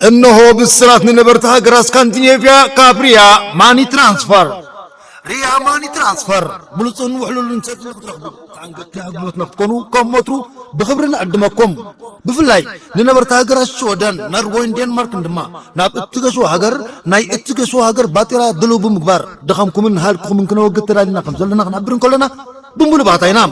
እነሆ ብስራት ንነበርቲ ሃገራት ስካንዲኔቭያ ካብ ሪያ ማኒ ትራንስፈር። ሪያ ማኒ ትራንስፈር፣ ብሉጽን ውሕሉልን ሰልፊ ንኽትረኽቡ፣ ተኣንገድቲ ኣገልግሎት ንኽትኮኑ ከም ወትሩ ብኽብሪ ንዕድመኩም። ብፍላይ ንነበርቲ ሃገራት ሽወደን፣ ኖርወይን ዴንማርክን ድማ ናብ እትገሹ ሃገር፣ ናይ እትገሹ ሃገር ባጤራ ድልው ብምግባር ድኻምኩምን ሃልክኹምን ክነወግድ ተዳሊና ከም ዘለና ክንሕብር እንከለና ብምሉእ ባህታ ኢና።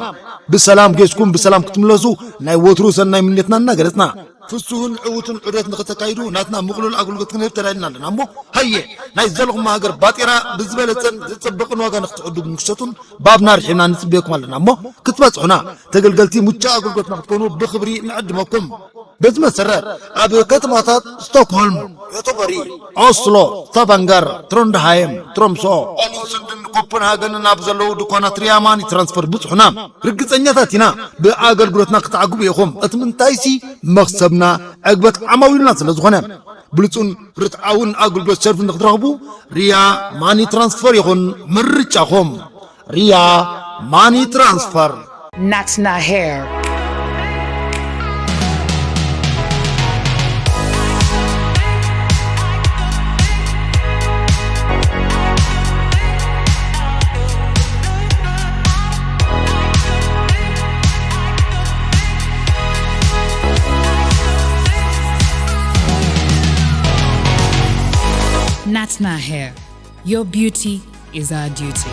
ብሰላም ጌስኩም ብሰላም ክትምለሱ ናይ ወትሩ ሰናይ ምንየትና እናገለጽና፣ ፍሱህን ዕዉትን ዑደት ንኽተካይዱ ናትና ምቕሉል ኣገልግሎት ክንህብ ተዳሊና ኣለና። እሞ ሃየ፣ ናይ ዘለኹም ሃገር ባጤራ ብዝበለጸን ዝጽብቕን ዋጋ ንኽትዕድጉን ንክትሸጡን ባብና ርሒብና ንጽበየኩም ኣለና። እሞ ክትበጽሑና፣ ተገልገልቲ ሙቻ ኣገልግሎትና ክትኮኑ ብኽብሪ ንዕድመኩም። በዚ መሰረት ኣብ ከተማታት ስቶክሆልም፣ ዮቶቦሪ፣ ኦስሎ፣ ስታቫንገር፣ ትሮንድሃይም፣ ትሮምሶ፣ ኦሎሱንድን ኮፐንሃገንን ኣብ ዘለዉ ድኳናት ሪያ ማኒ ትራንስፈር ብጽሑና። ርግጸኛታት ኢና ብኣገልግሎትና ክትዓግቡ ኢኹም። እቲ ምንታይሲ መኽሰብና ዕግበት ዓማዊልና ስለ ዝኾነ። ብሉጹን ርትዓውን ኣገልግሎት ሰርቪስ ንክትረኽቡ ሪያ ማኒ ትራንስፈር ይኹን ምርጫኹም። ሪያ ማኒ ትራንስፈር። Natsna hair. Natsna hair. Your beauty is our duty.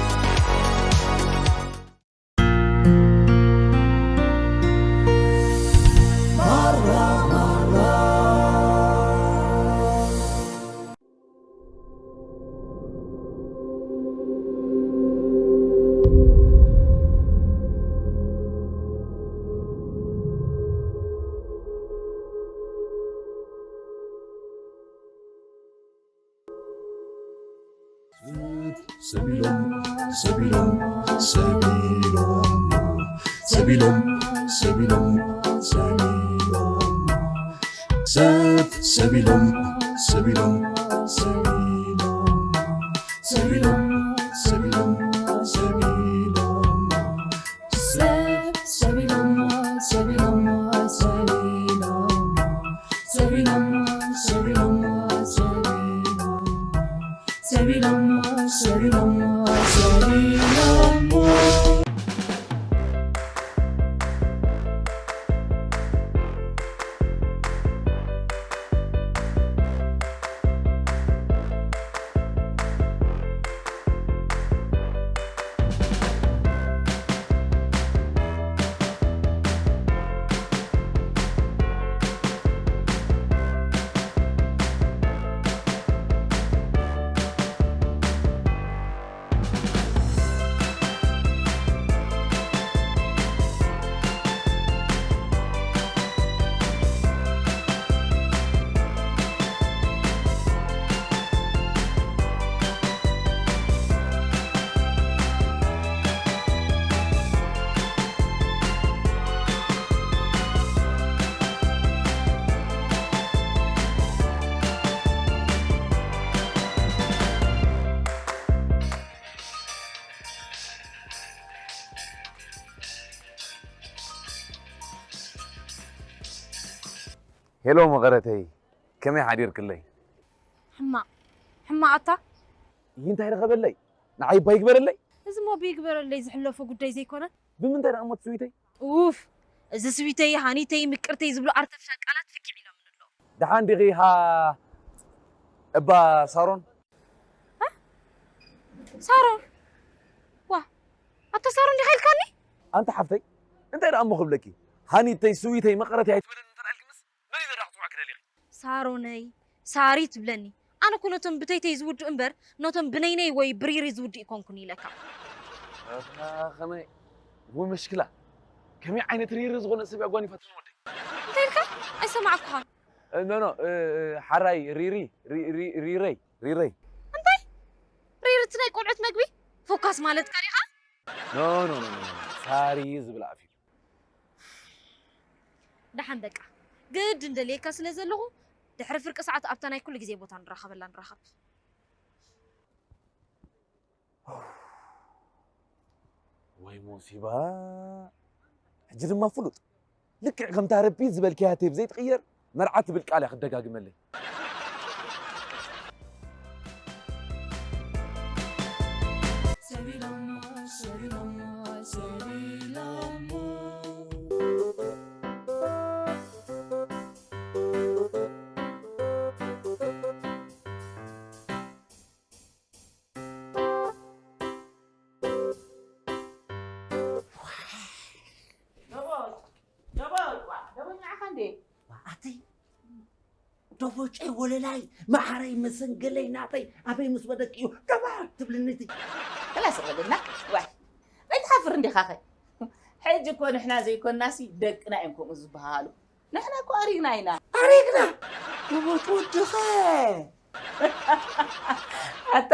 ሰቢሎም ሰቢሎም ሰቢሎም ሰቢሎም ሰቢሎም ሰቢሎም ሰብ ሰቢሎም ሰቢሎም ሰቢሎም ሰቢሎም ሰቢሎም ሰቢሎም ሰብ ሰቢሎም ሰቢሎም ሰቢሎም ሰቢሎም ሰቢሎም ሰቢሎም ሰቢሎም ሰቢሎም ሄሎ መቐረተይ፣ ከመይ ሓዲርክለይ? ሕማቕ፣ ሕማቕ ኣታ። ይህ እንታይ ረኸበለይ? ንዓይ እባ ይግበረለይ። እዚ እሞ ብይግበረለይ ዝሕለፎ ጉዳይ ዘይኮነ። ብምንታይ ደኣ እሞ እቲ ስዊተይ? ኡፍ፣ እዚ ስዊተይ፣ ሃኒተይ፣ ምቅርተይ ዝብሉ ኣርተፍሻል ቃላት ፍጊዕ ኢሎምን ኣለዉ። ደሓን ዲኺ ሃ እባ ሳሮን? ሃ? ሳሮን? ዋ፣ ኣታ ሳሮን ዲኻ ኢልካኒ? ኣንቲ ሓፍተይ፣ እንታይ ደኣ እሞ ክብለኪ? ሃኒተይ፣ ስዊተይ፣ መቐረተይ ኣይትበለኒ እንተ ደኣ ኢልኪ ምስ መን እዩ ደኣ ክጽውዓኪ ደሊኺ? ሳሮነይ፣ ሳሪ ትብለኒ። ኣነ እኮ ነቶም ብተይተይ ዝውድኡ እምበር፣ ነቶም ብነይነይ ወይ ብሪሪ ዝውድኡ ኣይኮንኩን ኢለካ። ኣታ ከመይ? ውይ መሽክላ። ከመይ ዓይነት ሪሪ ዝኾነ ሰብ እያ ጓኒፋትኒ ወደይ? እንታይ ኢልካ? ኣይሰማዕኩኻን። እ፣ ኖ፣ ኖ፣ እ፣ እ፣ ሓራይ ሪሪ፣ ሪ-፣ ሪ-፣ ሪረይ፣ ሪረይ። እንታይ? ሪሪ እቲ ናይ ቆልዑት መግቢ? ፎካስ ማለትካ ዲኻ? ኖ፣ ኖ፣ ኖ፣ ኖ፣ ኖ። ሳሪ ዝብል ኣፍ እዩ። ደሓን በቃ። ግድ እንደልየካ ስለ ዘለኹ፣ ድሕሪ ፍርቂ ሰዓት ኣብታ ናይ ኩሉ ግዜ ቦታ ንራኸበላ ንራኸብ። ወይ ሞሲባ! ሕጂ ድማ ፍሉጥ። ልክዕ ከምታ ረቢ ዝበልክያ ቴፕ ዘይትቕየር መርዓ ትብል ቃል እያ ክትደጋግመለይ። ኣቲ ደቦጨይ ወለላይ መዓረይ መሰንገለይ ናተይ ኣበይ ምስ በደክ እዩ ደባ ትብልኒ እቲ ከላስ በልና። ዋይ ኣይትሓፍር እንዲኻ ኸ? ሕጂ እኮ ንሕና ዘይኮንናሲ ደቅና እዮም ከምኡ ዝበሃሉ። ንሕና እኮ ኣሪግና ኢና። ኣሪግና? ደቦጭ ወድኸ ኣታ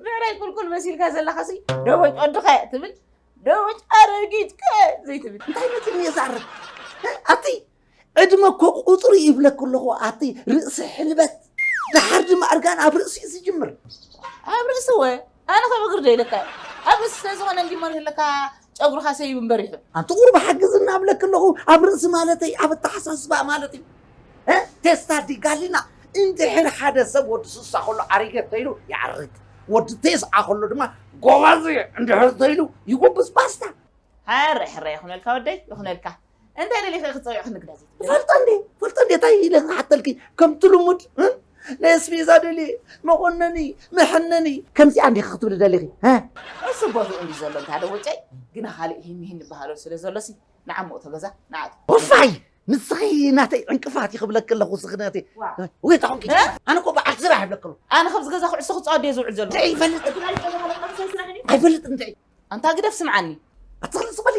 ብዕራይ ቁልቁል መሲልካ ዘለኻሲ ደቦጭ ወድኸ ትብል፣ ደቦጭ ኣረጊትከ ዘይትብል። እንታይ መፂኒ የዛርብ? ኣቲ ዕድመ እኮ ቁፅሪ ይብለክ ኣለኹ። ኣቲ ርእሲ ሕልበት፣ ድሓር ድማ እርጋን ኣብ ርእሲ እዩ ዝጅምር። ኣብ ርእሲ ወ ኣነ ከም እግሪ ዶ ኢለካ? ኣብ ርእሲ ስለ ዝኾነ እንዲሞ ንህለካ ጨጉርኻ ሰይቡ እምበር ይሑ። ኣንቲ ቁሩብ ሓግዝና እብለክ ኣለኹ። ኣብ ርእሲ ማለተይ ኣብ ኣተሓሳስባ ማለት እዩ። እ? ቴስታ ዲጋሊና እንድሕር ሓደ ሰብ ወዲ ስሳ ከሎ ኣሪገ ተይሉ ይዓርግ፣ ወዲ ቴስዓ ከሎ ድማ ጎበዝ እንድሕር ተይሉ ይጎብዝ። ባስታ። ሕራይ ሕራይ ይኹነልካ ወደይ ይኹነልካ። እንታይ ደሊኺ ክፀውዕኺ ንግዳ ዘይትብሊ? ፈልጠ እንዴ ፈልጠ እንዴ እንታይ ኢለ ክሓተልኪ? ከምቲ ልሙድ እ? ናይ ኣስቤዛ ደልየ መቆነኒ መሐነኒ ከምዚኣ እንዲኺ ክትብሊ ደሊኺ? እ? እሱ ቦትኡ እንዲ ዘሎ እንታ ደቦጨይ ግና ካልእ ሂን ሂን ዝበሃሎ ስለ ዘሎሲ ንዓሞ እቶ ገዛ ንዓቱ። ወፋይ ንስኺ ናተይ ዕንቅፋት ይኽብለክ ኣለኹ ስኽነተይ። ዋ። ወይ ታኹንኪ እ? ኣነ እኮ በዓል ስራሕ ይብለክ ኣለኹ። ኣነ ካብዚ ገዛ ኩዕሶ ክፃወት ድየ ዝውዕል ዘሎ? እንታይ ይፈልጥ? ኣይፈልጥ እንታይ? ኣንታ ግደፍ ስምዓኒ። ኣትኽልስ በሊ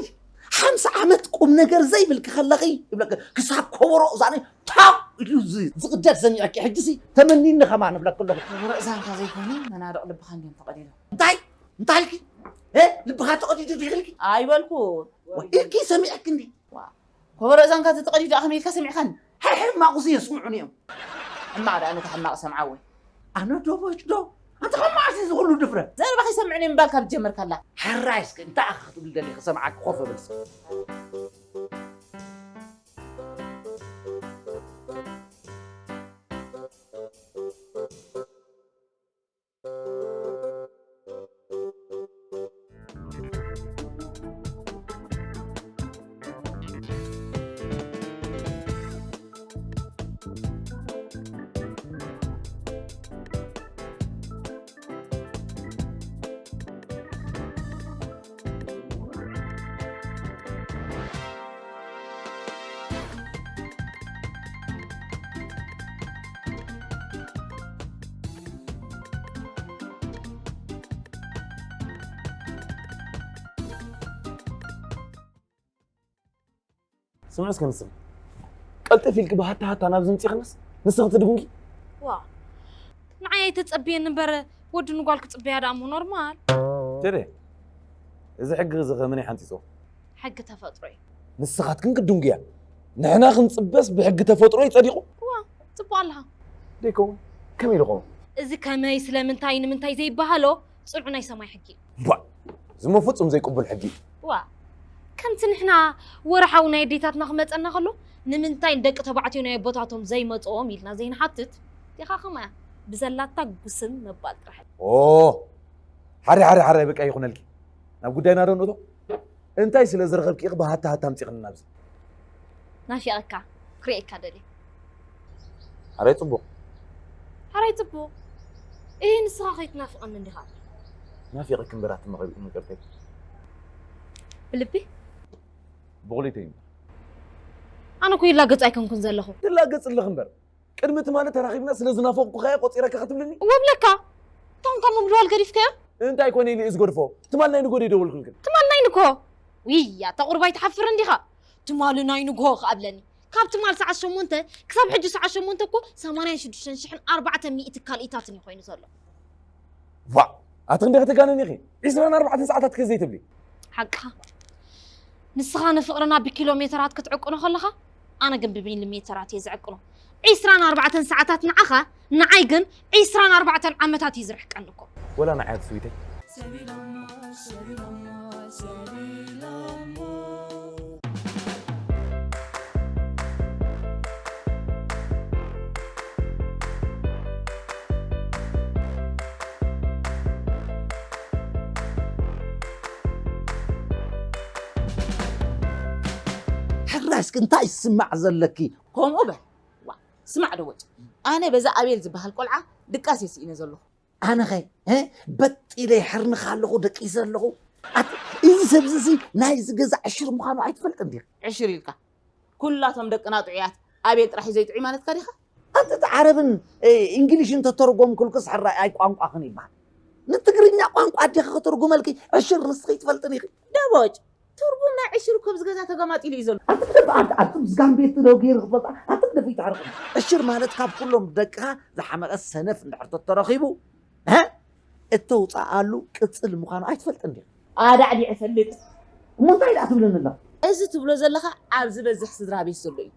ሓምሳ ዓመት ቁም ነገር ዘይብልኪ ከለኺ ይብለክ ክሳብ ከበሮ እዛነይ ታው ኢሉ ዝ- ዝቕደድ ሰሚዐኪ ሕጂሲ ተመኒኒ ከማን እብለክ ኣለኹ። ከበሮ እዛንካ ዘይኮኑ መናድቕ ልብኻ እንዲዮም ተቐዲዶም። እንታይ እንታይ ኢልኪ? እ? ልብኻ ተቐዲዱ ዲኺ ኢልኪ? ኣይበልኩ። ወይ ኢልኪ ሰሚዐኪ እንዲ? ዋ፣ ኮበሮ እዛንካ ተተቐዲዱ ኣኸም ኢልካ ሰሚዕካኒ? ሕማቑሲ የስምዑኒ እዮም። ሕማቕ ደኣ ነቲ ሕማቕ ሰምዓወይ። ኣነ ዶ ቦጭ ዶ? ኣንተ ካብ መዓስ እዩ ዝኹሉ ድፍረት? ዘረባ ከይሰምዕኒ ምባል ካብ ጀመርካላ። ሕራይ እስከ እንታይ ኣኻ ክትብል ደሊኺ ሰምዓኪ ኮፍ በል እስከ። ስምዒ እስከ ንስኺ ቀልጥፍ ኢልኪ ብሃታ ሃታ ናብ ዝምፅእኽንስ ንስኺ ትድጉንኪ። ዋ ንዓይ ኣይተፀብየኒ እምበር ወዲ ንጓል ክፅበያ ደኣ እሞ ኖርማል። ቴዲ፣ እዚ ሕጊ እዚ ከ መን እዩ ሓንፂፅዎ? ሕጊ ተፈጥሮ እዩ። ንስኻትክን ክትድንጉያ፣ ንሕና ክንፅበስ ብሕጊ ተፈጥሮ እዩ ፀዲቑ። ዋ ፅቡቕ ኣለኻ። ደይከውን ከመይ ኢሉ ኸውን? እዚ ከመይ ስለምንታይ ንምንታይ ዘይበሃሎ ፅኑዕ ናይ ሰማይ ሕጊ እዩ። ዋ እዚ እሞ ፍፁም ዘይቅቡል ሕጊ እዩ። ዋ ከምቲ ንሕና ወርሓዊ ናይ ኣዴታትና ክመፀና ከሎ ንምንታይ ንደቂ ተባዕትዮ ናይ ኣቦታቶም ዘይመፅኦም ኢልና ዘይንሓትት ዲኻ ከማያ ብዘላታ ጉስም ምባል ጥራሕ። ኦ ሓሪ ሓሪ ሓራይ በቃ ይኹነልኪ። ናብ ጉዳይና ዶ ንእቶ? እንታይ ስለ ዝረኸብኪ ኢኺ ብሃታ ሃታ ኣምፂኽኒ ናብዚ? ናፊቐካ ክርእየካ ደልየ። ሓራይ ፅቡቕ። ሓራይ ፅቡቕ። እሂ ንስኻ ከይትናፍቐኒ እንዲኻ። ናፊቐኪ እምበር ኣትመቐቢእኒ ይቅርተይ። ብልቢ? ብቑሊተይ እምበር። ኣነ እኮ ይላገፅ ኣይኮንኩን ዘለኹ። ትላገፅ ኣለኺ እምበር። ቅድሚ ትማሊ ተራኺብና ስለ ዝናፈቕኩኻ እየ ቆፂረካ ክትብልኒ? እወ ብለካ። እቶም ካብ ምድዋል ገዲፍካዮ? እንታይ ኮነ ኢሉ እዩ ዝገድፎ? ትማሊ ናይ ንጎ ደይደወልኩልክን? ትማሊ ናይ ንጎ? ውይ ኣታ ቁርባይ ትሓፍር እንዲኻ። ትማሊ ናይ ንጎ ክኣብለኒ። ካብ ትማሊ ሰዓት ሸሞንተ ክሳብ ሕጂ ሰዓት ሸሞንተ እኮ ሰማንያን ሽዱሽተን ሽሕን ኣርባዕተ ሚእቲ ካልኢታትን እዩ ኮይኑ ዘሎ። ዋ ኣቲ ክንደይ ከተጋንኒ ኢኺ? ዒስራን ኣርባዕተን ሰዓታት ከ ዘይትብሊ? ሓቅኻ። ንስኻ ንፍቕርና ብኪሎ ሜተራት ክትዕቅኖ ከለኻ ኣነ ግን ብሚሊ ሜተራት እየ ዝዕቅኖ። ዒስራን ኣርባዕተን ሰዓታት ንዓኻ ንዓይ ግን ዒስራን ኣርባዕተን ዓመታት እዩ ዝርሕቀኒ እኮ። ወላ ንዓይ ኣቲ ስዊተይ። ፕላስክ እንታይ ይስማዕ ዘለኪ? ከምኡ በል። ዋ፣ ስማዕ ዶ ወጭ፣ ኣነ በዛ ኣቤል ዝበሃል ቆልዓ ድቃስ የስኢነ ዘለኹ። ኣነኸ በጢለ ሕርንኻ ኣለኹ፣ ደቂሰ ኣለኹ። ኣት- እዚ ሰብዚ እዚ ናይዚ ገዛ ዕሽር ምዃኑ ኣይትፈልጥን ዲኻ? ዕሽር ኢልካ? ኩላቶም ደቅና ጥዑያት፣ ኣቤል ጥራሕ እዩ ዘይጥዑይ ማለትካ ዲኻ? ኣንተ እቲ ዓረብን እንግሊሽን ተተርጎምኩልክስ ሕራይ ኣይ ቋንቋኽን ይበሃል። ንትግርኛ ቋንቋ ኣዴኺ ከተርጉመልኪ ዕሽር ንስኺ ኣይትፈልጥን ኢኺ። ደቦጭ፣ ትርጉም ናይ ዕሽር እኮ ኣብዚ ገዛ ተገማጢሉ እዩ ዘሎ። ኣንተ ግደፍ፣ ኣንተ ኣብቲ ምስጋን ቤት ዶ ገይሩ ክፈልጣ? ኣንተ ግደፍ ይትዓርቕ። ዕሽር ማለት ካብ ኩሎም ደቅኻ ዝሓመቐ ሰነፍ እንድሕር ተተረኺቡ፣ እ? እተውፅኣሉ ቅፅል ምዃኑ ኣይትፈልጥን ዲኻ? ኣዳዕዲዐ እፈልጥ። እሞ እንታይ ደኣ ትብለኒ ኣለኻ? እዚ ትብሎ ዘለኻ ኣብ ዝበዝሕ ስድራ ቤት ዘሎ እዩ።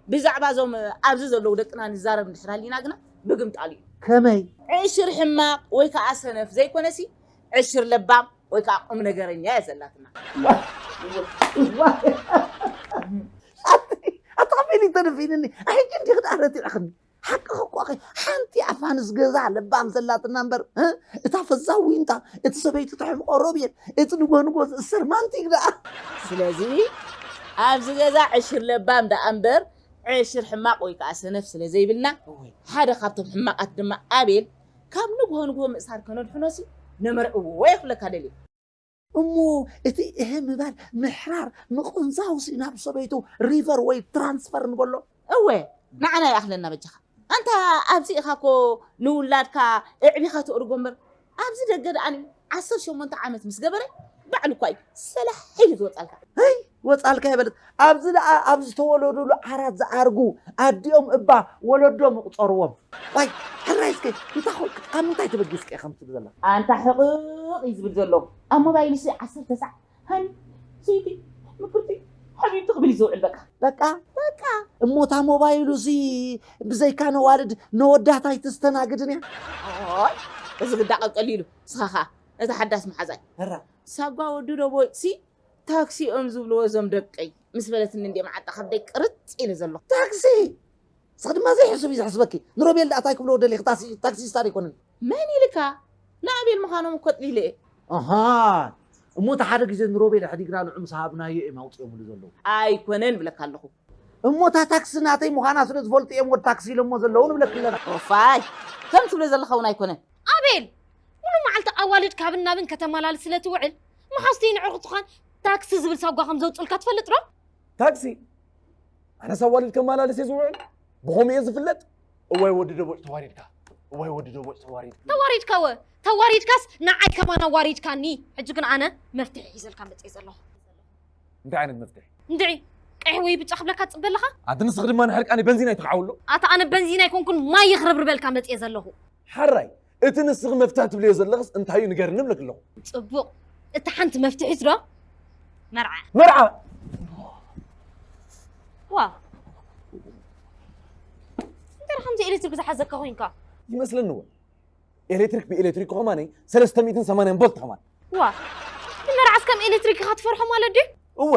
ብዛዕባ እዞም ኣብዚ ዘለዉ ደቅና ንዛረብ እንድሕር ሃሊና ግና ምግምጣል እዩ። ከመይ? ዕሽር ሕማቕ ወይ ከዓ ሰነፍ ዘይኮነሲ ዕሽር ለባም ወይ ከዓ ቁም ነገረኛ እያ ዘላትና። ኣቲ ኣቲ ከመይ ተደፊንኒ? ኣይ እንዲኽ ደኣ ረቲዕኽኒ። ሓቅኺ እኮ ኣኺ፣ ሓንቲ ኣፋንስ ገዛ ለባም ዘላትና እምበር፣ እ? እታ ፈዛዊንታ፣ እቲ ሰበይቱ ተሕምቆ ሮቤል፣ እቲ ንጎ ንጎ ዝእሰር ማንቲግ ደኣ። ስለዚ ኣብዚ ገዛ ዕሽር ለባም ደኣ እምበር ዕሽር ሕማቕ ወይ ከዓ ሰነፍ ስለ ዘይብልና፣ እወይ። ሓደ ካብቶም ሕማቓት ድማ ኣቤል ካብ ንግሆ ንግሆ ምእሳር ከነድሕኖሲ ነመርዕዎ እየ ክብለካ ደልየ። እሞ እቲ እህ ምባል፣ ምሕራር፣ ምቕንዛውሲ ናብ ሰበይቱ ሪፈር ወይ ትራንስፈር ንበሎ? እወ፣ ንዓና ይኣኽለና በጃኻ። ኣንታ ኣብዚ ኢኻ እኮ ንውላድካ ኣዕቢኻ ተእርጎ እምበር፣ ኣብዚ ደገ ደኣኒ ዓሰርተ ሸሞንተ ዓመት ምስ ገበረ፣ ባዕሉ እኳ እዩ ሰላሕ ኢሉ ዝወጻልካ። ኣይ፣ ወጻልካ ይበለት። ኣብዚ ደኣ ኣብ ዝተወለዱሉ ዓራት ዝዓርጉ ኣዲኦም እባ ወለዶም እቑጸርዎም። ዋይ፣ ሕራይ እስከ፣ እንታይ ኾንክ? ካብ ምንታይ ተበጊስካ ኢኻ ከምዚ ትብል ዘለኻ? ኣንታ ሕቕቕ እዩ ዝብል ዘሎ። ኣብ ሞባይሉ ሲ ዓሰርተ ሳዕ ሃኒ፣ ስዊቲ፣ ምክርቲ፣ ሓቢብቲ ክብል እዩ ዝውዕል በቃ። በቃ? በቃ። እሞ እታ ሞባይሉ ሲ ብዘይካ ነዋልድ ነወዳት ኣይተስተናግድን እያ? ኦይ፣ እዚ ግዳ ቀልቀል ኢሉ። ንስኻ ኸኣ ነታ ሓዳስ መሓዛይ። ሕራ። ሳጓ ወዲ ዶ ቦይሲ ታክሲ እዮም ዝብልዎ እዞም ደቀይ። ምስ በለትኒ እንድየ መዓጣ ከብደይ ቅርጥ ኢለ ዘለኹ። ታክሲ? ንስኺ ድማ ዘይሕሱብ እዩ ዘሕስበኪ። ንሮቤል ደኣ እንታይ ክብልዎ ደሊኺ? ታክሲ-፣ ታክሲስታ ዶ ኣይኮነን? መን ኢልካ? ንኣቤል ምዃኖም እኮ ኣጥሊለ እየ። ኣሃ። እሞ እቲ ሓደ ግዜ ንሮቤል ኣሕዲግና ንዑ ምስ ሃብናዮ እዮም ኣውፂኦምሉ ዘለዉ። ኣይኮነን እብለካ ኣለኹ። እሞ እታ ታክሲ ናተይ ምዃና ስለ ዝፈልጡ እዮም ወዲ ታክሲ ኢሎሞ ዘለዉ ንብለኪ ኣለና። ኦፋይ። ከም ትብሎ ዘለኻ እውን ኣይኮነን። ኣቤል! ሙሉ መዓልቲ ኣዋልድ ካብን ናብን ከተመላልስ ስለ ትውዕል፣ መሓዙተይ ንዕኹትኻን ታክሲ ዝብል ሳጓ ከም ዘውፅኡልካ ትፈልጥ ዶ? ታክሲ? ኣነስ ኣዋልድ ከመላልስ እየ ዝውዕል? ብኸምኡ እየ ዝፍለጥ? እዋይ ወዲ ደቦጭ ተዋሪድካ። እዋይ ወዲ ደቦጭ ተዋሪድካ። ተዋሪድካ ወ-፣ ተዋሪድካስ ንዓይ ከማን ኣዋሪድካኒ። ሕጂ ግን ኣነ መፍትሒ ሒዘልካ መፅየ ዘለኹ። እንታይ ዓይነት መፍትሒ? እንድዒ፣ ቀይሕ ወይ ብጫ ክብለካ ትፅበ ኣለኻ? ኣቲ ንስኺ ድማ ንሕርቃነይ በንዚን ኣይትኽዓውሎ። ኣታ ኣነ በንዚን ኣይኮንኩን ማይ ይኽርብርበልካ መፅየ ዘለኹ። ሓራይ፣ እቲ ንስኺ መፍትሒ ትብልዮ ዘለኽስ እንታይ እዩ ንገርኒ እብለኪ ኣለኹ። ፅቡቕ። እታ ሓንቲ መፍትሒት ዶ? መርዓ። መርዓ? ዋ። እንታይ ደኣ ከምዚ ኤሌክትሪክ ዝሓዘካ ኮይንካ? ይመስለኒ እውን። ኤሌክትሪክ ብኤሌክትሪክ ከማነይ ሰለስተ ሚእትን ሰማንያን ቮልት ከማን። ዋ። ንመርዓስ ከም ኤሌክትሪክ ኢኻ ትፈርሖ ማለት ድዩ? እወ።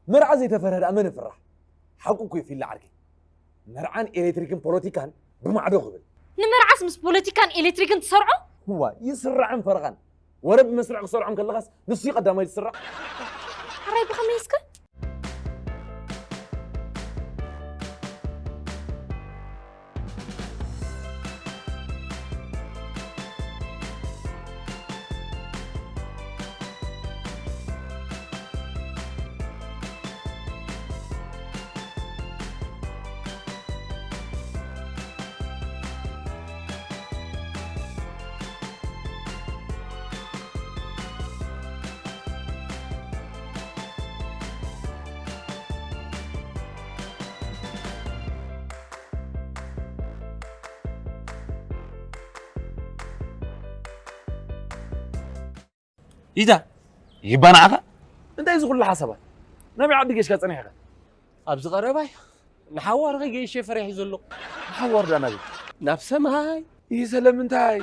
መርዓ ዘይተፈርሀ ደኣ መን ይፍራሕ? ሓቁ እኮ እዩ ፊላ ዓርከይ። መርዓን ኤሌክትሪክን ፖለቲካን ብማዕዶ ክብል። ንመርዓስ ምስ ፖለቲካን ኤሌክትሪክን ትሰርዖ? እዋ፣ ይስራዕን ፈረቓን። ወረ ብመስርዕ ክሰርዖ እንከለኻስ ንሱ እዩ ቀዳማይ ዝስራዕ። ሓራይ ብኸመይ እስከ? ኢታ ይባናዕኻ? እንታይ እዚ ኩሉ ሓሳባት? ናበይ ዓዲ ጌሽካ ጸኒሕካ? ኣብዚ ቀረባይ ንሓዋርኸ ገይሸ ፈሪሐ ዘሎ። ንሓዋር ዳ ናበይ? ናብ ሰማይ። ይህ ስለምንታይ?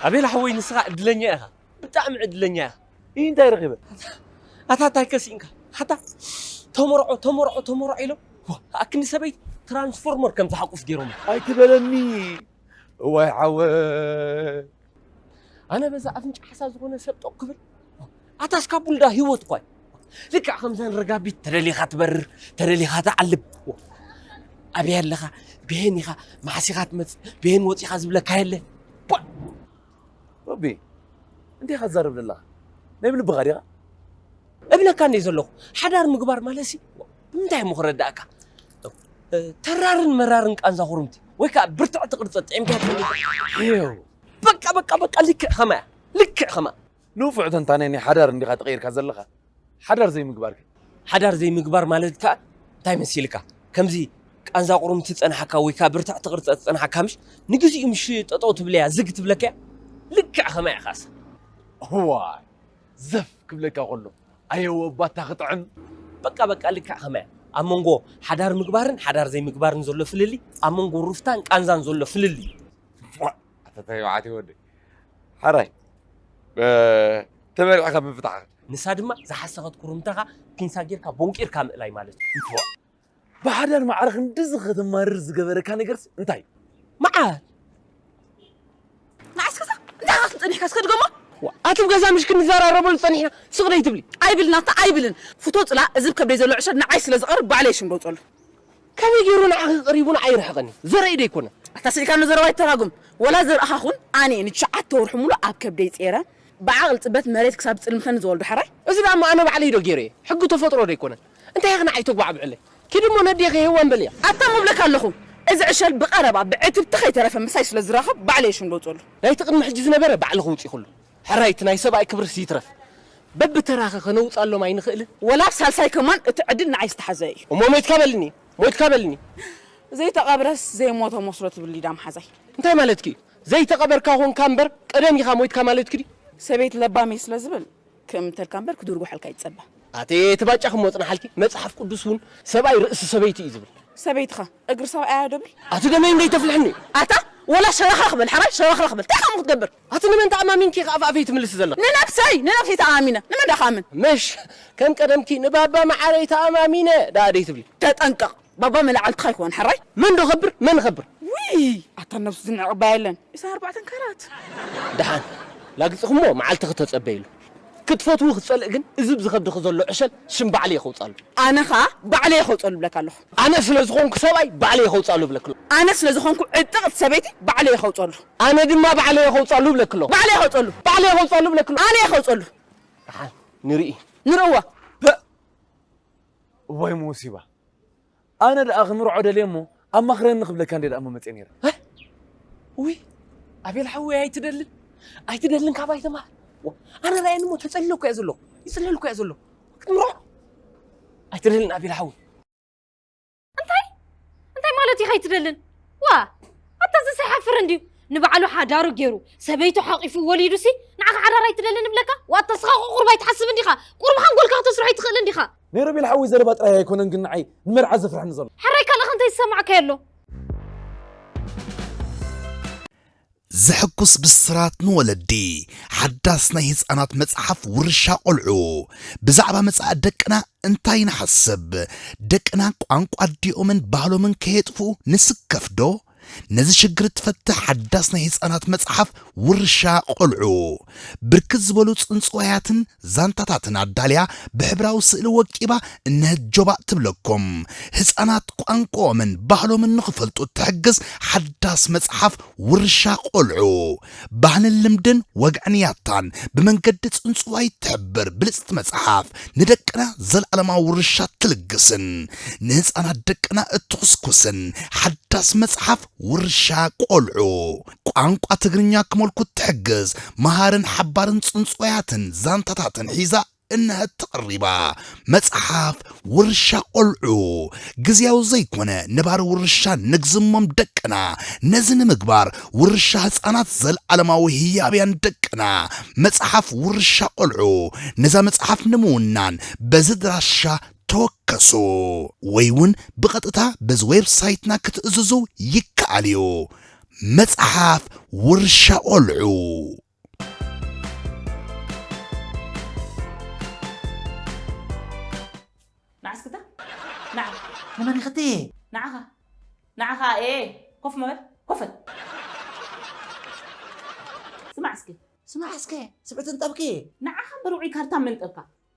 ኣቤል ሓወይ ንስኻ ዕድለኛ ኢኻ። ብጣዕሚ ዕድለኛ ኢኻ። ይህ እንታይ ረኺበ? ኣታ እንታይ ከሲእንካ? ሓታ ተመርዖ፣ ተመርዖ፣ ተመርዖ ኢሎም። ዋ፣ ኣክኒ ሰበይቲ ትራንስፎርመር ከም ዝሓቁፍ ገይሮም። ኣይትበለኒ። እዋይ ዓወ። ኣነ በዛ ኣፍንጫ ሓሳ ዝኾነ ሰብ ጦቕ ክብል። ኣታስ ካብ ቡልዳ ህይወት እኳ እዩ። ልክዕ ከምዘን ረጋቢት ተደሊኻ ትበርር፣ ተደሊኻ ትዓልብ። ኣበይ ኣለኻ? ብሄን ኢኻ? መሓሲኻ ትመጽእ? ብሄን ወጺኻ ዝብለካ የለ? ቧ! ረቢ እንታይ ኢኻ ትዛረብ ዘለኻ? ናይ ብልብኻ ዲኻ? እብለካ እንደ ዘለኹ ሓዳር ምግባር ማለትሲ ብምንታይ እሞ ክረዳእካ? ተራርን መራርን ቃንዛ ኩርምቲ ወይ ከዓ ብርትዕቲ ቅርፀ ጥዒምካ ትፈልጥ? ይው በቃ በቃ በቃ ልክዕ ኸማያ ልክዕ ኸማ ንፉዕ ተንታናይ ናይ ሓዳር እንዲኻ ተቐይርካ ዘለኻ። ሓዳር ዘይምግባር ግን ሓዳር ዘይምግባር ማለት ከዓ እንታይ መሲልካ? ከምዚ ቃንዛ ቁሩም ትፀናሓካ ወይ ከዓ ብርትዕቲ ቅርፀ ትፀናሓካ ምሽ ንግዚኡ ምሽ ጠጠው ትብለያ ዝግ ትብለካያ ልክዕ ኸማያ ኻስ ዋይ ዘፍ ክብለካ ከሎ ኣየወ ባታ ክጥዕም በቃ በቃ ልክዕ ኸማያ ኣብ መንጎ ሓዳር ምግባርን ሓዳር ዘይምግባርን ዘሎ ፍልልይ ኣብ መንጎ ሩፍታን ቃንዛን ዘሎ ፍልልይ ኣተታይ መዓት ወደ ሓራይ ተበሊዕካ ምፍታሕ ንሳ ድማ ዝሓሰኸት ኩርምተኻ ፒንሳ ጌርካ ቦንቂርካ ምእላይ ማለት እዩ ብሓዳር ማዕረ ክንድዚ ከተማርር ዝገበረካ ነገርስ እንታይ መዓት ንዓስከ እንታይ ኢኻ ትብል ጸኒሕካ እስከ ድገሞ ኣቲ ኣብ ገዛ ምሽ ክንዘራረበሉ ጸኒሕና ስቕ ደይ ትብሊ ኣይብልን ኣታ ኣይብልን ፍቶ ጽላ እዚ ከብደይ ዘሎ ዕሸል ንዓይ ስለ ዝቐርብ ባዕለይ ሽም ደውጸሉ ከመይ ገይሩ ንዓኺ ቀሪቡ ንዓይ ይርሕቐኒ ዘርኢ ደይኮነ ኣታ ስኢልካ ንዘረባ ይተራጉም ወላ ዘርእኻ ኹን ኣነ ንትሽዓተ ወርሒ ሙሉ ኣብ ከብደይ ጸረ ብዓቕል ጽበት መሬት ክሳብ ዝጽልምኸኒ ዝወልዶ ሓራይ እዚ ደኣ ኣነ ባዕለይ ዶ ገይረ ሕጊ ተፈጥሮ ደይኮነ እንታይ ኢኺ ንዓይ ተጓዕብዕለይ ኪድሞ ነዴኺ ሄዋን በልያ ኣታ ምብለካ ኣለኹ እዚ ዕሸል ብቐረባ ብዕትብቲ ከይተረፈ ምሳይ ስለ ዝራኸብ ባዕለይ ሽም ደውጸሉ ናይቲ ቅድሚ ሕጂ ዝነበረ ባዕልኺ ውጺ ኩሉ ሕራይ እቲ ናይ ሰብኣይ ክብርስ ይትረፍ በብተራኸ ከነውጻሎም ኣይንኽእልን ወላ ኣብ ሳልሳይ ከማን እቲ ዕድል ንዓይ ዝተሓዘ እዩ እሞ ሞይትካ በልኒ ሞይትካ በልኒ ዘይተቐብረስ ዘይሞተ መስሎ ትብል ሊዳ መሓዛይ እንታይ ማለትኪ እዩ ዘይተቐበርካ ኾንካ እምበር ቀደም ኢኻ ሞይትካ ማለትኪ ድዩ ሰበይት ለባመይ ስለ ዝብል ክእምተልካ እምበር ክድርጉሐልካ ይጸበ ኣቴ እቲ ባጫ ክሞ ጽናሓልኪ መጽሓፍ ቅዱስ እውን ሰብኣይ ርእሲ ሰበይቲ እዩ ዝብል ሰበይትኻ እግሪ ሰብኣያ ዶ ብል ኣቲ ደመይ እንደይ ተፍልሕኒ ኣታ ወላ ሸራኽረኽ በል ሓራይ ሸራኽረኽ በል እንታይ ከምኡ ክትገብር ኣቲ ንመን ተኣማሚንኪ ኢኻ ኣፍኣፈይ ትምልሲ ዘለኺ ንነብሰይ ንነብሰይ ተኣማሚነ ንመን ዳኻምን ምሽ ከም ቀደምኪ ንባባ መዓረይ ተኣማሚነ ደኣ ደይ ትብሊ ተጠንቀቕ ባባ መላዕልትኻ ይኮን ሓራይ መን ዶ ኸብር መን ኸብር ውይ ኣታ ነብሱ ዝንዕቕ ባየለን እሳ ኣርባዕተን ካራት ደሓን ላግፅኽሞ መዓልትኺ ተፀበይሉ ክትፈትዉ ክትፀልእ ግን እዚ ብዝኸብድኺ ዘሎ ዕሸል ሽም ባዕለይ ከውፃሉ ኣነ ኸዓ ባዕለይ ከውፀሉ ብለካ ኣለኹ ኣነ ስለ ዝኾንኩ ሰብኣይ ባዕለይ ከውፃሉ ብለክሎ ኣነ ስለ ዝኾንኩ ዕጥቕቲ ሰበይቲ ባዕለይ ከውፀሉ ኣነ ድማ ባዕለይ ከውፃሉ ብለክሎ ባዕለይ ከውፀሉ ባዕለይ ከውፃሉ ብለክሎ ኣነ ከውፀሉ ንርኢ ንርእዋ እዋይ ሞሲባ ኣነ ደኣ ክምርዖ ደልየ እሞ ኣማኽረኒ ክብለካ እንደ ደኣ መመፅየ ነይረ ውይ ኣቤል ሓወይ ኣይትደልን ኣይትደልን ካባይ ተማሃር ኣነ ራየኒ እሞ ተፀልለኩ እያ ዘለኹ ይፅለልኩ እያ ዘለኹ ክትምርዖ ኣይትደልን ኣቤል ሓወይ እንታይ እንታይ ማለት ኢኻ ኣይትደልን ዋ ኣታ እዚ ሳይሓፍር እንድዩ ንባዕሉ ሓዳሩ ገይሩ ሰበይቱ ሓቂፉ ወሊዱሲ ንዓኻ ሓዳር ኣይትደልን እብለካ ዋታ ስኻ ቁርባ ኣይትሓስብ እንዲኻ ቁርባ ሓንጎልካ ክተስርሖ ኣይትኽእል እንዲኻ ነይሮቤል ሓወይ ዘረባ ጥራይ ኣይኮነን ግን ንዓይ ንመርዓ ዘፍርሐኒ ዘሎ ሕራይ ካልእኻ እንታይ ዝሰማዕካዮ ኣሎ ዘሐጉስ ብስራት ንወለዲ፣ ሓዳስ ናይ ህጻናት መጽሓፍ ውርሻ ቆልዑ፣ ብዛዕባ መጻኢ ደቅና እንታይ ንሓስብ? ደቅና ቋንቋ ኣዲኦምን ባህሎምን ከየጥፍኡ ንስከፍዶ? ነዚ ሽግር እትፈትሕ ሓዳስ ናይ ህጻናት መጽሓፍ ውርሻ ቆልዑ፣ ብርክት ዝበሉ ጽንጽዋያትን ዛንታታትን ኣዳልያ ብሕብራዊ ስእሊ ወቂባ እነሀት ጆባእ ትብለኩም። ህጻናት ቋንቋኦምን ባህሎምን ንኽፈልጡ እትሕግዝ ሓዳስ መጽሓፍ ውርሻ ቆልዑ። ባህልን ልምድን ወግዕን ያታን ብመንገዲ ጽንጽዋይ እትሕብር ብልጽቲ መጽሓፍ ንደቅና ዘለኣለማዊ ውርሻ ትልግስን ንህጻናት ደቅና እትኹስኩስን ሓዳስ መጽሓፍ ውርሻ ቆልዑ። ቋንቋ ትግርኛ ክመልኩ እትሕግዝ መሃርን ሓባርን ጽንጽዋያትን ዛንታታትን ሒዛ እነሀት ተቐሪባ። መጽሓፍ ውርሻ ቆልዑ ግዝያዊ ዘይኮነ ነባሪ ውርሻ ንግዝሞም ደቅና። ነዚ ንምግባር ውርሻ ህጻናት ዘልዓለማዊ ህያብያን ደቅና። መጽሓፍ ውርሻ ቆልዑ ነዛ መጽሓፍ ንምውናን በዚ ድራሻ ተወከሱ ወይ እውን ብቐጥታ በዚ ዌብሳይትና ክትእዝዙ ይከኣል እዩ። መጽሓፍ ውርሻ ቆልዑ። ንዓስክታ ንዓ ንመን ይኽቲ ንዓኻ ንዓኻ ኤ ኮፍ መበል ኮፈል ስማዕ እስኪ ስማዕ እስከ ስብዕትን ጠብቂ ንዓኻ በርዑይ ካርታ መንጠብካ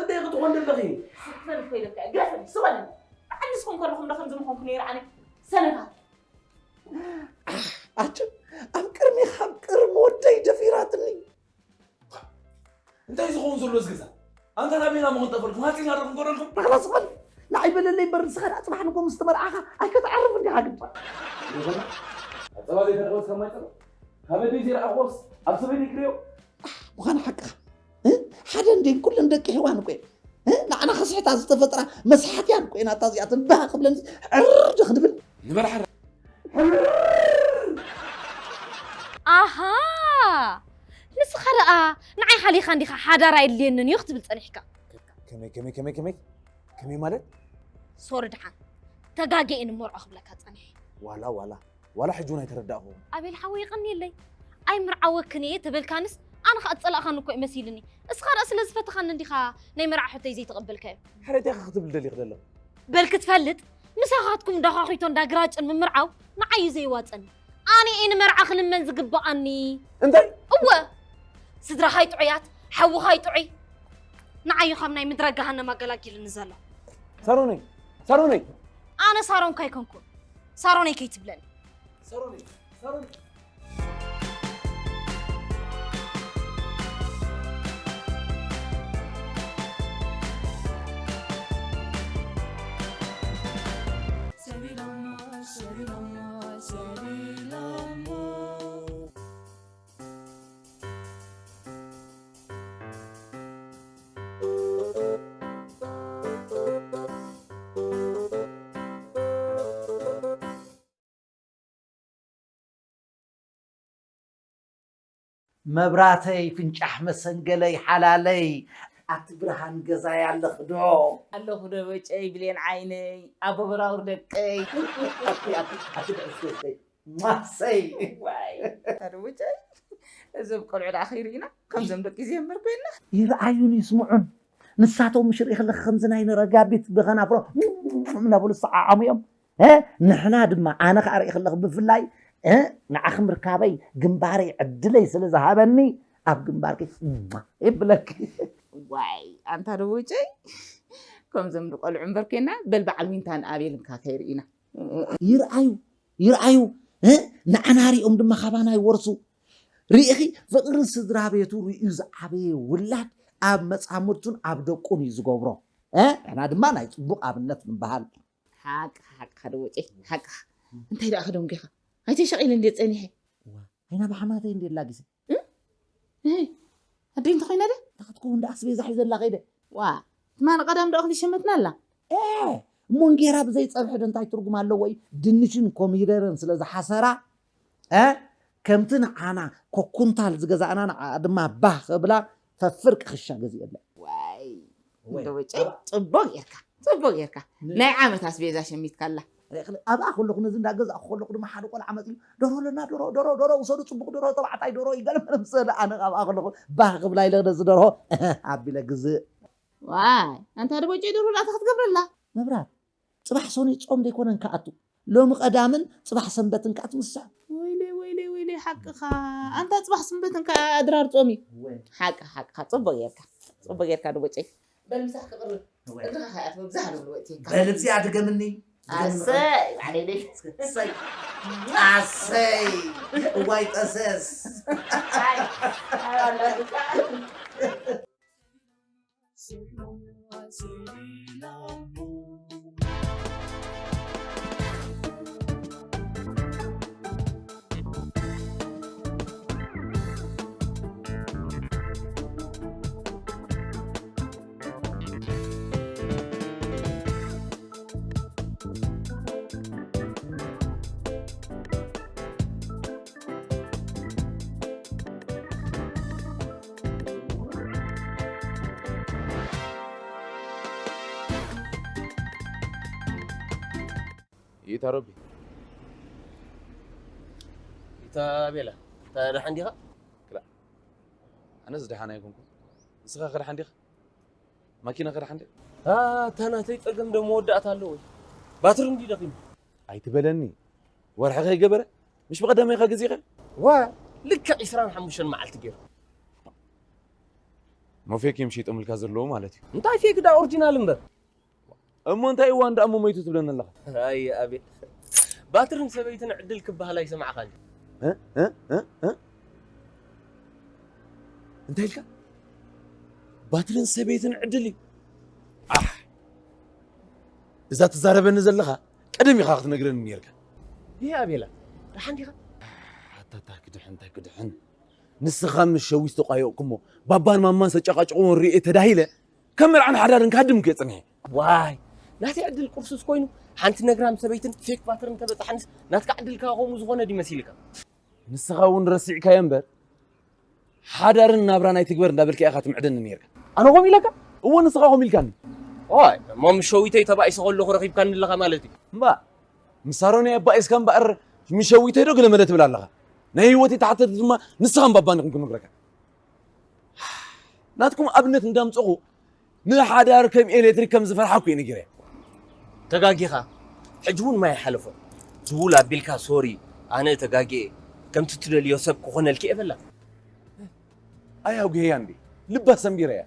እንታይ ክትኾን ዘለኺ? ስፈን ኮይለካ፣ ግረፈኒ፣ ስበኒ። ብዓይኒ ስኹም ከለኹም ዶ ከምዚ ምኾንኩ ነይረ ኣነ? ሰነፋት። ኣጭ፣ ኣብ ቅድሚኻ፣ ኣብ ቅድሚ ወደይ ደፊራትኒ። እንታይ ዝኸውን ዘሎ እዚ ገዛ? ኣንታ ናበይና ምኽንጠፈልኩም? ሃፂና ዶ ክንጎደልኩም? ተኽለ ስፈን፣ ንዓይ በለለይ እምበር፣ ንስኻ ደኣ ጽባሕ ንጎ ምስ ተመርዓኻ ኣይከተዕርፍ እንዲኻ ግዳ። ይኹን፣ ኣብ ጸባ ዘይተረኸበስ ከማይ ጸባ። ካብ ኣደይ ዘይረኣኽዎስ ኣብ ሰበይተይ ክርእዮ? ምዃኑ ሓቅኻ። እ? ሓደ እንዴን ኩለን ደቂ ሄዋን እኮ እየን። እ? ንዓና ከስሕታ ዝተፈጥራ መስሓት እየን እኮ እየን። ኣታ እዚኣተን ባህ ክብለን ዕር ዶ ክንብል? ንበል ሓራ። ኣሃ! ንስኻ ደኣ ንዓይ ሓሊኻ እንዲኻ ሓዳር ኣየድልየንን እዩ ክትብል ጸኒሕካ። ከመይ፣ ከመይ፣ ከመይ፣ ከመይ? ከመይ ማለት? ሶሪ ደሓን። ተጋግየ እየ ንመርዖ ክብለካ ጸኒሐ። ዋላ፣ ዋላ፣ ዋላ ሕጂ እውን ኣይተረዳእኹ። ኣቤል ሓወይ የቐንየለይ። ኣይምርዓወክን እየ ተበልካንስ ኣነ ኸኣ ዝጸላእኻኒ እኮ እዩ መሲልኒ። እስኻ ደኣ ስለ ዝፈተኻኒ እንዲኻ ናይ መርዓ ሕቶይ ዘይተቐበልካዮ። ሕረይ እንታይ ክትብል ደሊኽ ዘለኽ? በል ክትፈልጥ ምሳኻትኩም እንዳዃኺቶ እንዳግራጭን ምምርዓው ንዓይ እዩ ዘይዋጸኒ። ኣነ እየ ንመርዓ ክልመን ዝግብኣኒ። እንታይ? እወ፣ ስድራኻ ይጥዑያት፣ ሓውኻ ይጥዑይ። ንዓይ እዩ ካብ ናይ ምድረ ገሃነም ኣገላጊልኒ ዘሎ። ሳሮነይ፣ ሳሮነይ! ኣነ ሳሮንካ ኣይኮንኩን። ሳሮነይ ከይትብለኒ። ሳሮነይ፣ ሳሮነይ! መብራተይ ፍንጫሕ መሰንገለይ ሓላለይ ኣቲ ብርሃን ገዛይ ኣለኽዶ ኣለኹዶ በጨይ ብሌን ዓይነይ ኣቦ በራውር ደቀይ ኣቲ ኣቲ ኣቲ ደስደስደይ ማሰይ ዋይ ኣረ በጨይ እዞም ቆልዑ ደኣ ከይርኢና ከምዞም ደቂ ዜምር ኮይና ይርኣዩን ይስምዑን ንሳቶም ምሽ ርኢ ከለኺ ከምዚ ናይ ነረጋቢት ብኸናፍሮ እናበሉ ዝሰዓዓሙ እዮም ንሕና ድማ ኣነ ከዓ ርኢ ከለኹ ብፍላይ ንዓኺ ምርካበይ ግንባረይ ዕድለይ ስለ ዝሃበኒ ኣብ ግንባርኪ የብለኪ። ዋይ ኣንታ ዶ ውጨይ ከምዞም ዝቆልዑ እምበር ኮይና በል በዓል ዊንታን ኣቤል እንካ ከይርኢና። ይርኣዩ ይርኣዩ ንዓና ሪኦም ድማ ካባና ይወርሱ። ርኢኺ ፍቕሪ ስድራ ቤቱ ርእዩ ዝዓበየ ውላድ ኣብ መጻምድቱን ኣብ ደቁን እዩ ዝገብሮ። ንሕና ድማ ናይ ጽቡቕ ኣብነት ንበሃል። ሓቅኻ ሓቅኻ ደወጨይ ሓቅኻ እንታይ ደኣ ክደንጉኻ ኣይተሸቒለ እንዴ ጸኒሐ እዋ ኣይና ብሓማተይ እንዴ ላጊሰ ኣደይ እንተኾይነ ደ ክትከውን ደኣ ኣስቤዛ ሒዘላ ከይደ ዋ ትማሊ ቀዳም ዶ እኽሊ ሸመትና ኣላ እሞ እንጌራ ብዘይ ጸብሒ ዶ እንታይ ትርጉም ኣለዎ እዩ ድንሽን ኮሚደረን ስለ ዝሓሰራ ከምቲ ንዓና ኮኩንታል ዝገዛእና ንዓ ድማ ባህ ክብላ ፈፍር ቅኽሻ ገዚኤለ ዋይ እንዶ ወጨይ ጽቡቅ ጌርካ ጽቡቅ ጌርካ ናይ ዓመት ኣስቤዛ ሸሚትካላ ኣብኣ ከለኹ ነዚ እንዳገዛእኩ ከለኹ ድማ ሓደ ቆልዓ መፂኡ፣ "ደሮ ኣለና፣ ደሮ፣ ደሮ፣ ደሮ ውሰዱ፣ ፅቡቕ ደሮ፣ ተባዕታይ ደሮ እዩ፣ ገለ መለ ምስ በለ ኣነ ኣብኣ ከለኹ ባህ ክብላ ኢለ ነዚ ደርሆ ኣቢለ ግዝእ። ዋይ፣ ኣንታ ደቦጨ ደሮ ዳኣ እንታይ ክትገብረላ? መብራት፣ ፅባሕ ሰኑይ ፆም ደይኮነን ክኣቱ፣ ሎሚ ቀዳምን ፅባሕ ሰንበትን ከዓ ትምስሕ። ወይለይ፣ ወይለይ፣ ወይለይ፣ ሓቅኻ። ኣንታ ፅባሕ ሰንበትን ከዓ ኣድራር ፆም እዩ። ሓቅኻ፣ ሓቅኻ፣ ፅቡቅ ጌርካ፣ ፅቡቅ ጌርካ ደቦጨ። በል ምሳሕ ክቕርብ። እግርኻ ከኣ ኣትበብዛሕ ንብል ወእትየካ። በል እዚኣ ድገምኒ። ኣሰይ፣ ባዕለይ ደይ። ኣሰይ። ኣሰይ። እዋይ ጠሰስ። ኣይ፣ ኣይ፣ ኣላ ብቻ። ይታ ረቢ። ይታ ቤላ፣ ይታ ደሓን ዲኻ? ክላ፣ ኣነስ ደሓን ኣይኮንኩ። ንስኻ ከ ደሓን ዲኻ? ማኪና ከ ደሓን ዲኻ? ኣታ ናተይ ጸገም ዶ መወዳእታ ኣለዎ? ባትሪ እንዲ ደኺሙ። ኣይትበለኒ። ወርሒ ከይገበረ? ምሽ ብቐዳማይ ኢኻ ገዚእኻ? ዋ፣ ልክዕ ዕስራን ሓሙሽተን መዓልቲ ገይሩ። ሞፌክ እዮም ሸይጦምልካ ዘለዉ ማለት እዩ። እንታይ ፌክ ዳ ኦሪጂናል እምበር። እሞ እንታይ እዋን ደኣ እሞ መይቱ ትብለኒ ኣለኻ? ኣይ ኣቤል። ባትርን ሰበይትን ዕድል ክበሃል ኣይሰማዕኻን። እ? እ? እ? እ? እንታይ ኢልካ? ባትርን ሰበይትን ዕድል እዩ። ኣሕ! እዛ ትዛረበኒ ዘለኻ ቀደም ኢኻ ክትነግረኒ ነይርካ። ይሄ ኣቤላ፣ ደሓን ዲኻ? ኣታታ ክድሕን፣ እንታይ ክድሕን? ንስኻ ምስ ሸዊት ተቋየቕኩሞ፣ ባባን ማማን ሰጨቃጭቕዎ ርእየ ተዳሂለ፣ ከም መርዓን ሓዳርን ክሃድም እኮ እየ ጸኒሐ። ዋይ፣ ናተይ ዕድል ቁርሱስ ኮይኑ፣ ሓንቲ ነግራም ሰበይትን ፌክ ባትርን ተበጻሓንስ፣ ናትካ ዕድል ከኣ ከምኡ ዝኾነ ድዩ መሲልካ? ንስኻ እውን ረሲዕካዮ እምበር፣ ሓዳርን ናብራን ኣይትግበር እንዳበልካ ኢኻ ትምዕደኒ ነይርካ። ኣነ ከምኡ ኢለካ? እወ፣ ንስኻ ከምኡ ኢልካኒ። ዋይ፣ እሞ ምስ ሸዊተይ ተባኢሰ ከለኹ ረኺብካኒ ኣለኻ ማለት እዩ። እምባ፣ ምስ ሳሮን እየ ኣባኢስካ እምበኣር፣ ምስ ሸዊተይ ዶ ገለመለ ትብል ኣለኻ? ናይ ህይወተይ ተሓተቲ ድማ ንስኻ እምባ ኣባኒ ኩን ክነግረካ። ናትኩም ኣብነት እንዳምጸኹ ንሓዳር ከም ኤሌክትሪክ ከም ዝፈርሓኩ እየ ነጊረያ። ተጋጊኻ። ሕጂ እውን ማይ ሓለፎ። ድውል ኣቢልካ፣ "ሶሪ፣ ኣነ ተጋጊየ፣ ከምቲ ትደልዮ ሰብ ክኾነልኪ እየ" በላ። ኣይ ኣጉሄያ እንዴ፣ ልባ ሰንቢረያ።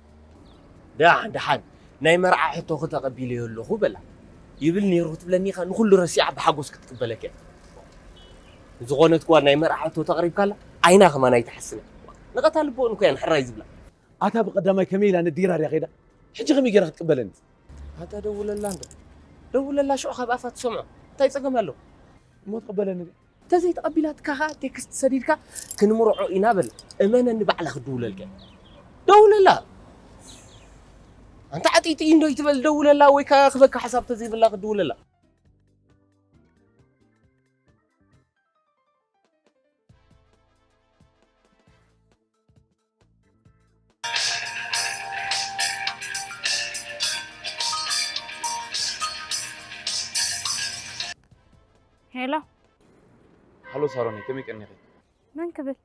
ደሓን፣ ደሓን፣ ናይ መርዓ ሕቶኺ ተቐቢለዮ ኣለኹ በላ። ይብል ነይሩ ክትብለኒ ኢኻ፣ ንኹሉ ረሲዓ ብሓጎስ ክትቅበለካ እያ። ዝኾነት እኳ ናይ መርዓ ሕቶ ተቕሪብካላ፣ ዓይና ከማን ኣይትሓስነ። ንቐታ ልቦን እኮ እያ ንሕራይ ዝብላ። ኣታ ብቐዳማይ ከመይ ኢላ ነዲራ ድያ ከይዳ? ሕጂ ከመይ ገይራ ክትቅበለኒ? ኣታ ደውለላ እንዶ። ደውለላ፣ ሽዑ ካብ ኣፋ ትሰምዖ። እንታይ ጸገም ኣሎ? እሞ ትቕበለኒ ድያ? እንተዘይተቐቢላትካ ኸኣ ቴክስት ሰዲድካ ክንምርዖ ኢና በል። እመነኒ ባዕላ ክድውለልካ እያ። ደውለላ። ኣንታ ዓጢጢ እንዶ ይትበል ደውለላ ወይ ከኣ ክበካ ሓሳብ ተዘይብላ ክድውለላ። ሄሎ። ሃሎ ሳሮነይ፣ ከመይ ቀኒኺ? መን ክብል?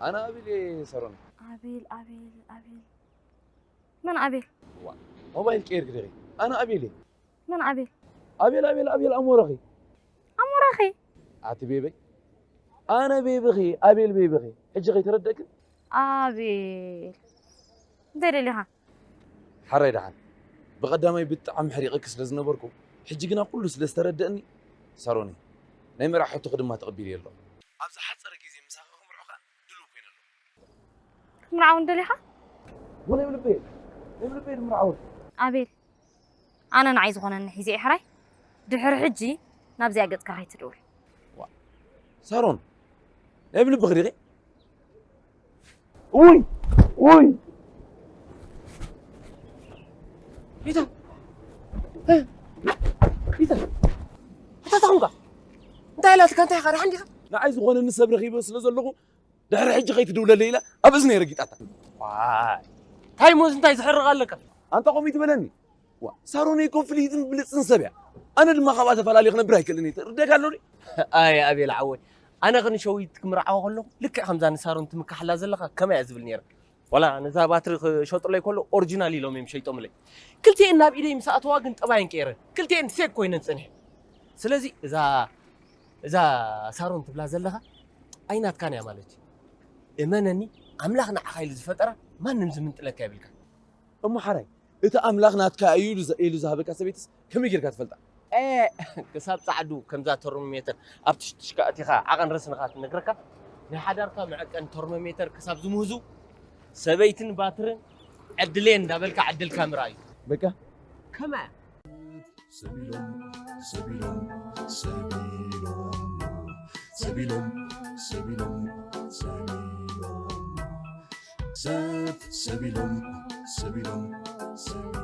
ኣነ ኣቤል እየ ሳሮነይ። ኣቤል፣ ኣቤል፣ ኣቤል። መን ኣቤል? ዋ፣ ሞባይል ቀይርኪ ዲኺ? ኣነ ኣቤል እየ። መን ኣቤል? ኣቤል፣ ኣቤል፣ ኣቤል ኣሞረኺ። ኣሞረኺ? ኣቲ ቤበይ። ኣነ ቤብኺ፣ ኣቤል ቤብኺ። ሕጂ ከይተረደእክን? ኣቤል። እንታይ ደሊኻ? ሓራይ ደሓን። ብቐዳማይ ብጣዕሚ ሕሪቐኪ ስለ ዝነበርኩ፣ ሕጂ ግና ኩሉ ስለ ዝተረደእኒ፣ ሳሮነይ፣ ናይ መርዓ ሕቶኺ ድማ ተቐቢለዮ ኣለኹ። ኣብ ዝሓጸረ ግዜ ምሳኺ ክምርዖ ከኣ ድሉው ኮይነ ኣለኹ። ክትምርዓውን ደሊኻ? ወ፣ ናይ ልበይ፣ ናይ ልበይ ድምርዓውን። ኣቤል፣ ኣነ ንዓይ ዝኾነኒ ሒዘ እየ ሕራይ። ድሕሪ ሕጂ ናብዚኣ ገጽካ ከይትድውል። ዋ፣ ሳሮን፣ ናይ ልብኺ ዲኺ? ውይ፣ ውይ። ኢታ፣ እ፣ ኢታ፣ ኣታ ታኹምካ? እንታይ ኢላትካ? እንታይ ኢኻ? ደሓን ዲኻ? ንዓይ ዝኾነኒ ሰብ ረኺበ ስለ ዘለኹ፣ ድሕሪ ሕጂ ከይትድውለለይ ኢላ ኣብ እዝነይ ረጊጣታ። ዋይ፣ እንታይ ሞዝ እንታይ ዝሕርቕ ኣለካ? ኣንታ ከምኡ ይትበለኒ። ዋ ሳሮነይ እኮ ፍልይትን ብልፅን ሰብ እያ። ኣነ ድማ ካብኣ ተፈላለየ ክነብር ኣይክእልን እየ። ትርደካ ኣሎ ድዩ? ኣይ ኣቤል ዓወይ፣ ኣነ ክንሸዊት ክምርዓዋ ከለኹ ልክዕ ከምዛ ንሳሮን ትምካሓላ ዘለኻ ከመይ እያ ዝብል ነይረ። ዋላ ነዛ ባትሪ ክሸጡለይ ከሎ ኦሪጂናል ኢሎም እዮም ሸይጦምለይ። ክልቲኤን ናብ ኢደይ ምስ ኣተዋ ግን ጠባየን ቀይረን። ክልቲኤን ፌክ ኮይነን ፀኒሐ። ስለዚ እዛ እዛ ሳሮን ትብላ ዘለኻ ኣይናትካን እያ ማለት እዩ። እመነኒ፣ ኣምላኽ ንዓኻ ኢሉ ዝፈጠራ ማንም ዝምንጥለካ የብልካ። እሞ ሓራይ እቲ ኣምላኽ ናትካ እዩ ኢሉ ዘ- ኢሉ ዝሃበካ ሰበይትስ ከመይ ጌርካ ትፈልጣ? ክሳብ ፃዕዱ ከምዛ ተርሞሜተር ኣብ ትሽትሽካ እቲኻ ዓቐን ረስንኻ ትነግረካ። ናይ ሓዳርካ መዐቀን ተርሞሜተር ክሳብ ዝምህዙ ሰበይትን ባትርን ዕድሌን እንዳበልካ ዕድልካ ምርኣዩ። በቃ ከመይ ሰቢሎም ሰቢሎም ሰቢሎም ሰቢሎም ሰቢሎም ሰቢሎም ሰብ ሰቢሎም ሰቢሎም ሰቢሎም